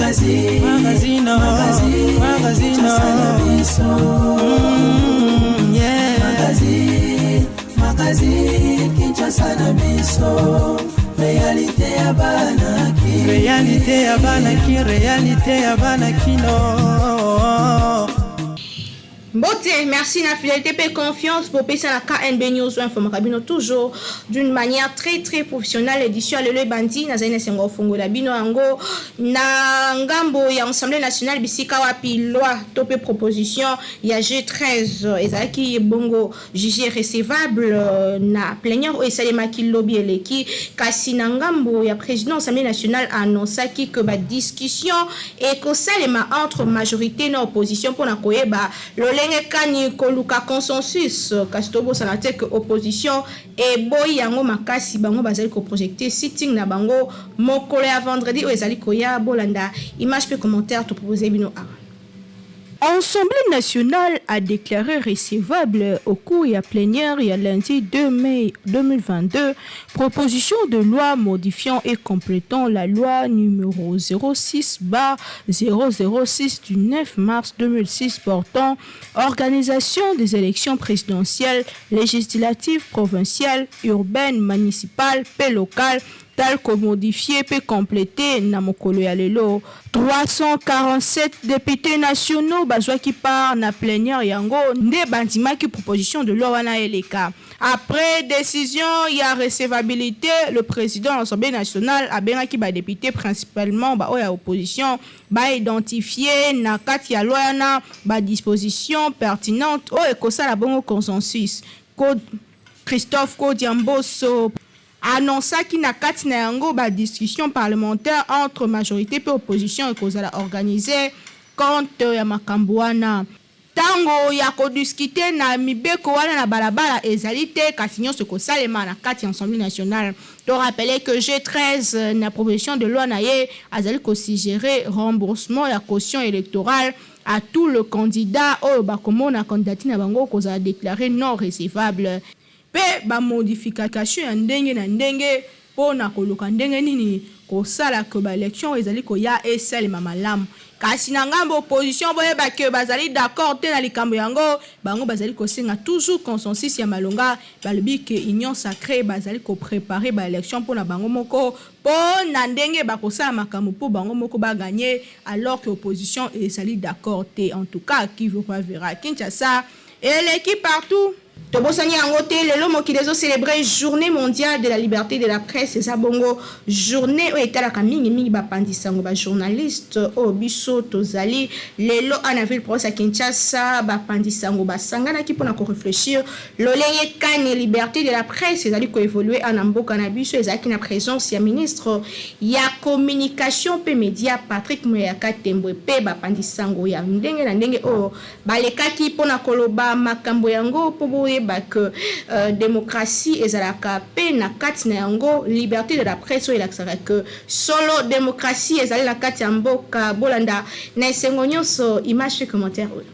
Magazine, magazine, magazine, magazine, yeah. Magazine, magazine, Kinshasa na biso, réalité ya bana Kin. Réalité ya bana Kin, réalité ya bana Kino. Mbote, merci na fidélité et confiance pour passer à la KNB News informaka bino toujours d'une manière très très professionnelle. Édition lelo ebandi, nazali na esengo ofungola bino yango na ngambo ya Assemblée nationale, bisika wapi loi to mpe proposition ya G13 ezalaki bongo jugé recevable na plénière oyo esalemaki lobi eleki. Kasi na ngambo ya président Assemblée nationale, annonçaki que badiscussion ekosalema entre majorité na opposition mpona koyeba lolenge kani koluka consensus. Kasi tobosana te ke opposition eboyi yango makasi. Bango bazali koprojeter sit-in na bango mokolo ya vendredi oyo ezali koya. Bolanda image mpe commentaire topropose bino awa. Assemblée nationale a déclaré recevable au cours ya plénière ya lundi 2 mai 2022 proposition de loi modifiant et complétant la loi numéro 06 006 du 9 mars 2006 portant organisation des élections présidentielles, législatives, provinciales, urbaines, municipales et locales, tel que modifié pe complété na mokolo ya lelo. 347 députés nationaux bazwaki part na plénière yango nde bandimaki proposition de loi wana eleka. Après décision ya recevabilité, le président de l'Assemblée nationale abengaki badéputé, principalement baoyo ya opposition, baidentifie na kati ya loi wana badisposition pertinente oyo ekosala bongo consensus. Christophe Nkodia Mboso annonçaki na kati na yango badiscussion parlementaire entre majorité mpe opposition ekozala organisé compte ya makambo wana. Ntango ya kodiscuter na mibeko wana na balabala ezali te, kasi nyonso ekosalema na kati ya Assemblée nationale. Torappeler que G13, na proposition de loi na ye, azali kosuggérer remboursement ya caution électorale à tout le candidat oyo bakomona candidature na bango kozala déclaré non recevable, mpe bamodification ya ndenge na ndenge mpo na koluka ndenge nini kosala ke baélection oyo ezali koya esalema malamu. Kasi na ngambo opposition, boyeba ke bazali d'accord te na likambo yango. Bango bazali kosenga toujours consensus ya malonga. Balobi ke Union sacrée bazali kopréparer baélection mpo na bango moko, mpo na ndenge bakosala makambo mpo bango moko bagagner, alors que opposition ezali d'accord te. En tout cas, qui verra verra. Kinshasa eleki partout. Tobosani yango te, lelo mokili ezocélébrer Journée mondiale de la liberté de la presse. Eza bongo journée oyo etalaka mingimingi bapandisango, bajournaliste oyo biso tozali. Lelo na ville province ya Kinshasa, bapandisango basanganaki mpona korefléchir lolenge kani liberté de la presse ezali koévoluer na mboka na biso. Ezalaki na présence ya ministre ya communication mpe média, Patrick Muyaya Katembwe, mpe bapandisango ya ndenge na ndenge oyo balekaki mpona koloba makambo yango, mpo boyeba ke démocratie ezalaka mpe na kati na yango liberté de la presse, oyo elakisaka ke solo démocratie ezali na kati ya mboka. Bolanda na esengo nyonso image mpe commentaire oyo.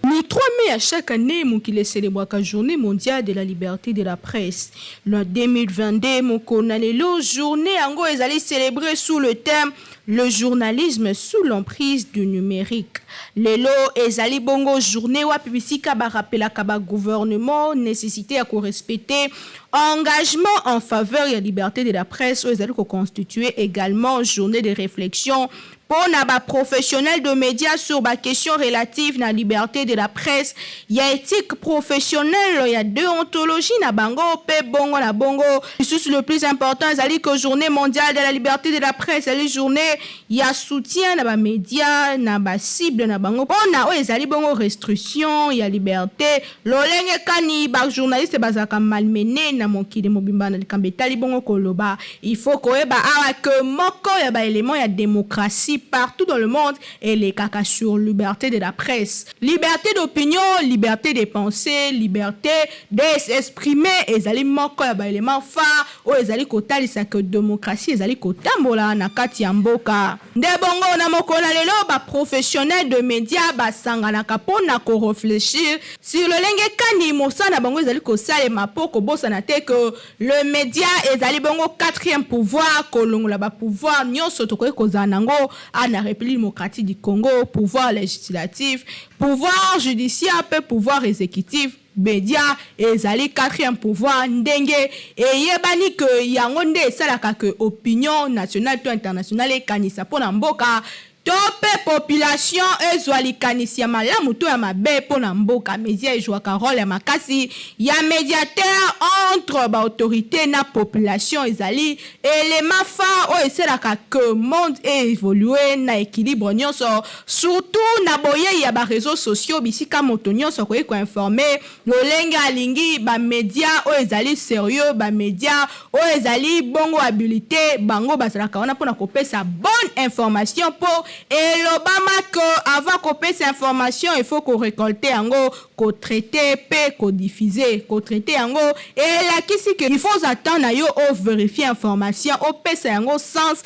Le 3 mai à chaque année, mokili célébraka Journée mondiale de la liberté de la presse. Le 2022, mokolo na lelo, journée yango ezali célébrée sous le thème « Le journalisme sous l'emprise du numérique ». Lelo ezali bongo journée wapi bisika barappelaka ba gouvernement nécessité ya korespecter engagement en faveur ya liberté de la presse, oyo ezali koconstituer également journée de réflexion mpo na baprofessionnel de médias sur baquestion relative na liberté de la presse, ya éthique professionnelle, ya déontologie na bango mpe bongo na bongo lisusu. Le plus important ezali que Journée mondiale de la liberté de la presse ezali journée ya soutien na bamédia, na bacible na bango, mpona oyo ezali bongo restriction ya liberté, lolenge kani bajournaliste bazalaka malmené na mokili mobimba na likambo etali bongo koloba. Il faut koyeba awa ke moko ya baélément ya démocratie partout dans le monde elekaka sur liberté de la presse, liberté d'opinion, liberté de pensée, liberté de s'exprimer. Ezali moko ya baélément phare oyo ezali kotalisa ke démocratie ezali kotambola na kati ya mboka. mboka. Nde bongo na mokolo na lelo ba professionnels de media basanganaka mpo na ko reflechir sur lolenge kani mosala na bango ezali kosalema mpo kobosana te que le media ezali bongo quatrième pouvoir kolongola ba pouvoirs nionso tokoki kozala na yango awa na Republique democratique du Congo, pouvoir legislatif, pouvoir judiciaire mpe pouvoir executif. Media ezali quatrième pouvoir ndenge eyebani que yango nde esalaka que opinion nationale to internationale ekanisa mpo na mboka to mpe population ezwa likanisi ya malamu to ya mabe mpo na mboka. Media ejouaka role ya makasi ya mediateur entre ba autorites na population. Ezali element phare oyo esalaka que monde e evoluer na equilibre nionso Surtout na boyeyi ya ba reseaux sociaux bisika moto nionso akoki ko informer lolenge alingi, ba medias oyo ezali serieux, ba medias oyo ezali bongo habilite, bango bazalaka wana pona kopesa bonne information po elobama que avant kopesa information il faut ko recolter yango, ko traiter pe ko diffuser. Ko traiter yango elakisi que il faut ozwa temps na yo o verifier information, opesa yango sens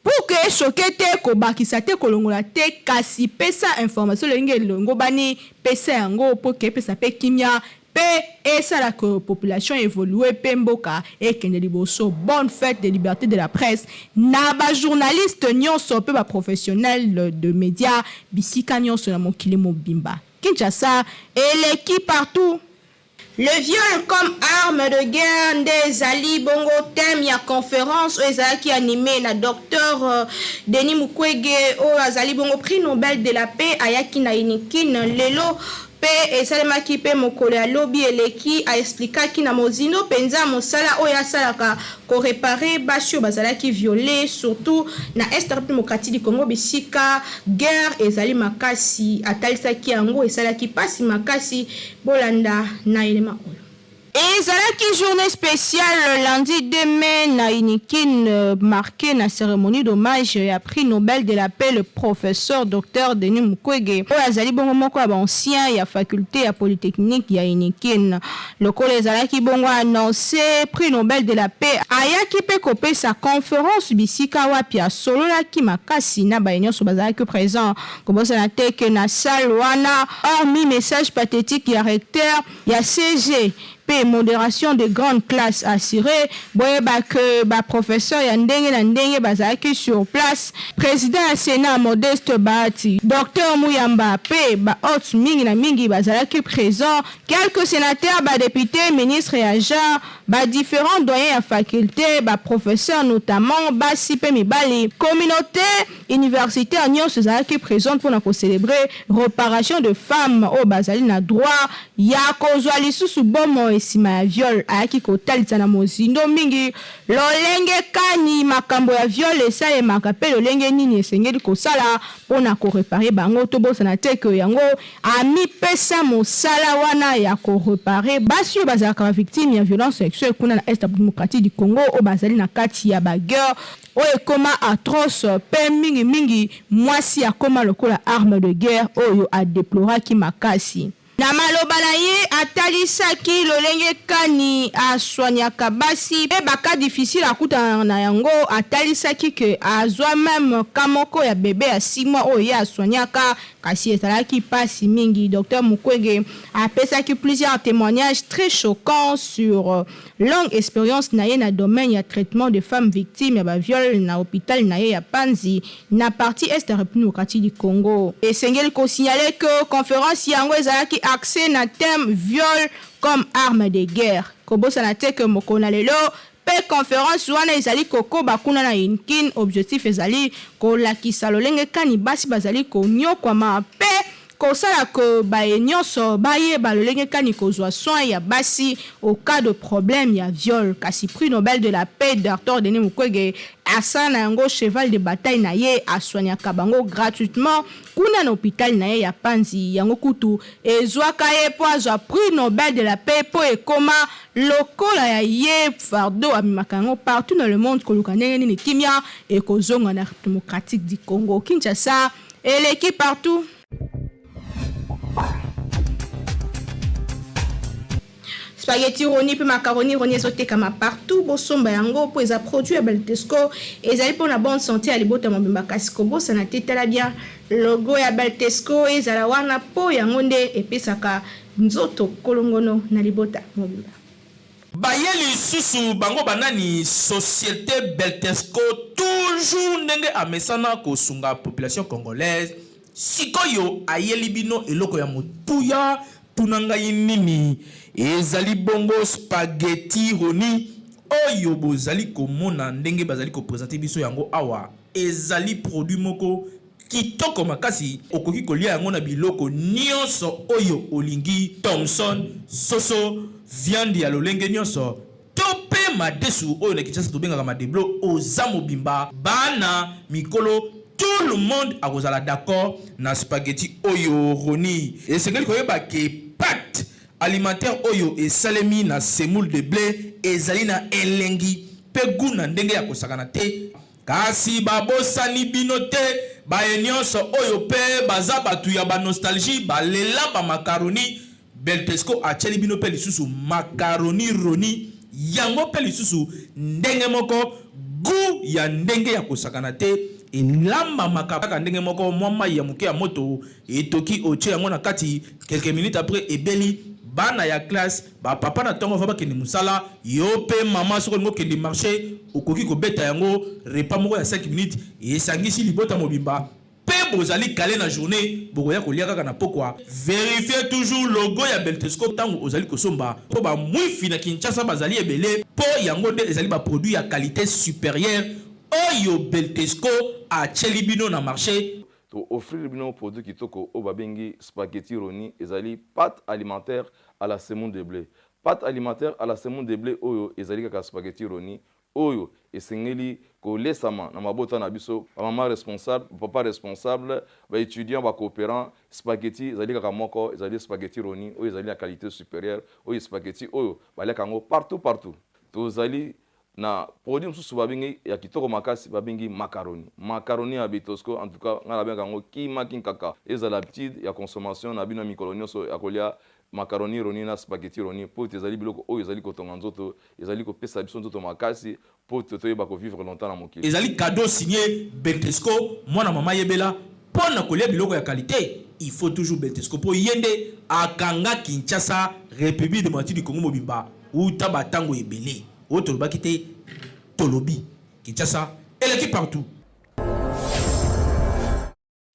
Pour que e choquer te, kobakisa te, kolongola te, kasi pesa information lolenge elongobani, pesa yango pour que epesa pe kimia pe esala que population evoluer pe mboka ekende liboso. Bonne fete de liberte de la presse na ba journalistes nionso pe ba professionnels de media bisika nionso na mokili mobimba. Kinshasa eleki partout. Le viol comme arme de guerre nde ezali bongo thème ya conference oyo ezalaki anime na Docteur Denis Mukwege oyo azali bongo prix Nobel de la paix ayaki na Unikin lelo pe esalemaki pe mokolo ya lobi eleki. A explikaki na mozindo penza mosala oyo asalaka ko reparer basi oyo bazalaki violer surtout na Est ya Republique democratique du Congo bisika guerre ezali makasi. Atalisaki yango esalaki pasi makasi. Bolanda na elema oyo. Ezalaki journee speciale lundi 2 mai na Unikin marquee na ceremonie d'hommage ya prix Nobel de la paix le professeur Docteur Denis Mukwege oyo azali bongo moko ya ba anciens ya faculte ya polytechnique ya Unikin. Lokola ezalaki bongo annonce, prix Nobel de la paix ayaki mpe kopesa conference bisika wapi asololaki makasi na baye nionso bazalaki present. Kobosana te que na salle wana, hormis message pathetique ya recteur ya CG mpe moderation de grande classe assuree, boyeba que ba professeurs ya ndenge na ndenge bazalaki sur place, president ya Senat Modeste Bahati, Docteur Muyamba mpe ba hotes mingi na mingi bazalaki presents, quelques senateurs, ba deputes, ministres ya genre, ba differents doyens ya faculte, ba professeurs notamment basi mpe mibali, communaute Universitaire nionso ezalaki presente pona ko celebrer reparation de femmes oyo bazali na droit ya kozua lisusu bomoi sima ya viol. Ayaki kotalisa na mozindo mingi lolenge kani makambo ya viol esalemaka pe lolenge nini esengeli kosala pona ko reparer bango. Tobosana te que yango amipesa mosala wana ya ko reparer basi oyo bazalaka ba victimes ya violence sexuelle kuna na Est ya Democratique du Congo oyo bazali na kati ya ba guerres oyo ekoma atroce pe mingi mingi mwasi akoma lokola arme de guerre oyo a deploraki makasi. Na maloba na ye, atalisaki lolenge kani a soignaka basi pe ba cas difficile akutanaka na yango, atalisaki que azua meme cas moko ya bebe ya six mois oyo ye a soignaka kasi ezalaki pasi mingi. Docteur Mukwege apesaki plusieurs temoignages très choquants sur Longue experience na ye na domaine ya traitement de femmes victimes ya ba viols na hopital na ye ya Panzi na partie Est ya Republique democratique du Congo. Esengeli ko signaler que conference yango ezalaki axee na thème Viol comme arme de guerre. Kobosana te que mokolo na lelo mpe conference wana ezali kokoba kuna na Unikin, objectif ezali kolakisa lolenge kani basi bazali konyokwama mpe Kosala que baye nionso bayeba lolenge kani kozua soin ya basi au cas de problème ya viol. Kasi prix Nobel de la paix Docteur Denis Mukwege asala na yango cheval de bataille na ye, a soignaka bango gratuitement kuna na hopital na ye ya Panzi. Yango kutu ezuaka ye po azua prix Nobel de la paix po ekoma lokola ya ye fardeau amemaka yango partout dans le monde koluka ndenge nini kimia ekozonga na Republique democratique du Congo. Kinshasa. Eleki partout. Spaghetti Roni mpe macaroni Roni ezotekama partout. Bosomba yango mpo eza produit ya Beltesco, ezali mpona bonne santé ya libota mobimba. Kasi kobosana te, tala bien logo ya Beltesco ezala wana, mpo yango nde epesaka nzoto kolongono na libota mobimba. Baye lisusu bango banani? Société Beltesco, toujours ndenge amesana kosunga population congolaise. Sikoyo ayeli bino eloko ya motuya. Tuna ngai nini ezali bongo? Spaghetti Roni oyo bozali komona ndenge bazali koprésenter biso yango awa, ezali produit moko kitoko makasi. Okoki kolia yango na biloko nyonso oyo olingi: thomson, soso, viande ya lolenge nyonso, to mpe madesu oyo na Kinshasa tobengaka madeblo. Oza mobimba, bana, mikolo, tout le monde akozala d'accord na spaghetti oyo Roni. Esengeli koyeba ke pâte alimentaire oyo esalemi na semoule de blé ezali na elengi mpe goût na ndenge ya kosakana te. Kasi babosani bino te, baye nyonso oyo mpe baza bato ya banostalgie, balela bamakaroni. Beltesco atieli bino mpe lisusu makaroni Roni. Yango mpe lisusu ndenge moko, goût ya ndenge ya kosakana te. Elambamaka kaka ndenge moko: mwa mai ya moke ya moto etoki, otie yango na kati, quelques minutes après ebeli. Bana ya classe, bapapa na ntongo va bakende mosala, yo mpe mama soki olingi okende marché, okoki kobeta yango repas moko ya 5 minutes, esangisi libota mobimba mpe bozali kale na journée, bokoya kolia kaka na pokwa. Vérifie toujours logo ya Beltesco ntango ozali kosomba, mpo bamwifi na Kinshasa bazali ebele, mpo yango nde ezali baproduit ya qualité supérieure oyo Beltesco atieli bino na marché. Tooffrir bino produit kitoko oyo babengi spaghetti Roni. Ezali pâte alimentaire à la semoule de blé. Pâte alimentaire à la semoule de blé oyo ezali kaka spaghetti Roni oyo esengeli kolesama na mabota na biso, bamama responsable, bapapa responsable, baétudiant, bacoopérant. Spaghetti ezali kaka moko, ezali spaghetti Roni oyo ezali na qualité supérieure, oyo spaghetti oyo baliaka yango partout partout. Tozali na produit mosusu babengi ya kitoko makasi, babengi macaroni. Macaroni ya Beltesco, en tout cas ngai nabengaka yango kimaki kaka. Ezala habitude ya consommation na bino ya mikolo nyonso ya kolia macaroni Roni na spaghetti Roni, mpo ete ezali biloko oyo ezali kotonga nzoto, ezali kopesa biso nzoto makasi, mpo te toyeba kovivre longtemps na mokili. Ezali cadeau signé Beltesco. Mwana mama, yebela mpo na kolia biloko ya qualité, il faut toujours Beltesco, mpo ye nde akanga Kinshasa, République démocratique du Congo mobimba uta batango ebele. Oyo tolobaki te, tolobi Kinshasa eleki partout.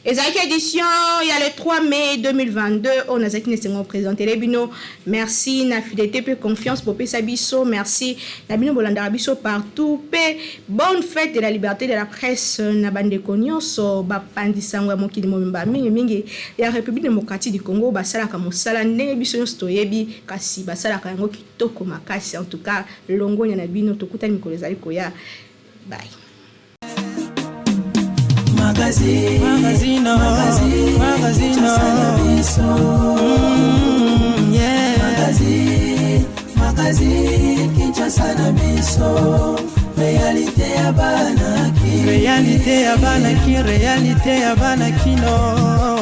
Ezalaki édition ya le 3 mai 2022 oyo nazalaki na esengo présenter bino. Merci na fidélité mpe confiance bopesa biso. Merci na bino bolandaka biso partout, mpe bonne fête de la liberté de la presse na bandeko nyonso bapandisango ya mokili mobimba, mingimingi ya République démocratique du Congo. Basalaka mosala ndenge biso nyonso toyebi, kasi basalaka yango kitoko makasi. En tout cas, longonya na bino. Tokutani mikolo ezali koya. Bye. Magazine, magazine, magazine, magazine, yeah. Magazine, magazine, Kinshasa na biso, réalité ya bana. Réalité ya bana Kin, réalité ya bana Kino.